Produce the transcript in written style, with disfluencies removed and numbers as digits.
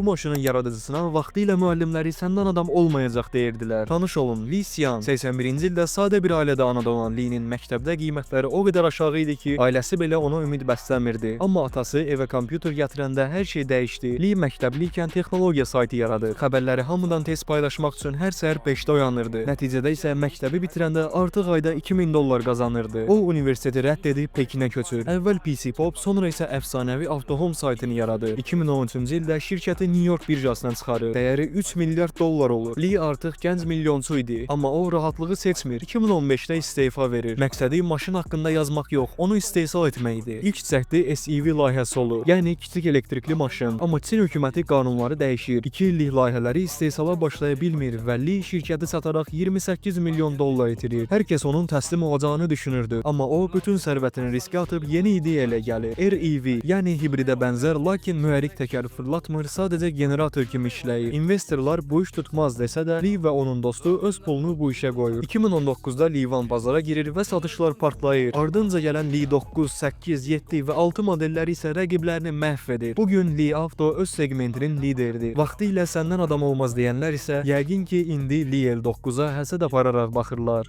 Bu maşının yaradıcısına vaxtilə müəllimləri "Səndən adam olmayacaq" deyirdilər. Tanış olun, Li Xian. 81-ci ildə sadə bir ailədə anadan olan Linin məktəbdə qiymətləri o qədər aşağı idi ki, ailəsi belə ona ümid bəsləmirdi. Amma atası evə kompüter gətirəndə hər şey dəyişdi. Li məktəbli ikən texnologiya saytı yaradır. Xəbərləri hamıdan tez paylaşmaq üçün hər səhər 5-də oyanırdı. Nəticədə isə məktəbi bitirəndə artıq ayda 2000 dollar qazanırdı. O universiteti rədd edib Pekinə köçür. Əvvəl PC Pop, sonra isə əfsanəvi Autohome saytını yaradır. 2013-cü ildə şirkəti New York birjasına çıxarır. Dəyəri 3 milyard dollar olur. Li artıq gənc milyonçu idi, amma o rahatlığı seçmir. 2015-də istefa verir. Məqsədi maşın haqqında yazmaq yox, onu istehsal etmək idi. İlk cəhdi SEV layihəsi olur. Yəni kiçik elektrikli maşın. Amma Çin hökuməti qanunları dəyişir. 2 illik layihələri istehsala başlaya bilmir və Li şirkəti sataraq 28 milyon dollar itirir. Hər kəs onun təslim olacağını düşünürdü. Amma o bütün sərvətini riskə atıb yeni ideya ilə gəlir. REV, yəni hibridə bənzər, lakin mühərrik təkər fırlatmır, sadəcə generator kimi işləyir. İnvestorlar "Bu iş tutmaz" desə də, Li və onun dostu öz pulunu bu işə qoyur. 2019-da Li One bazara girir və satışlar partlayır. Ardınca gələn Li 9, 8, 7 və 6 modelləri isə rəqiblərini məhv edir. Bu gün Li Auto öz seqmentinin lideridir. Vaxtilə "Səndən adam olmaz" deyənlər isə yəqin ki, indi Li L9-a həsəd apararaq baxırlar.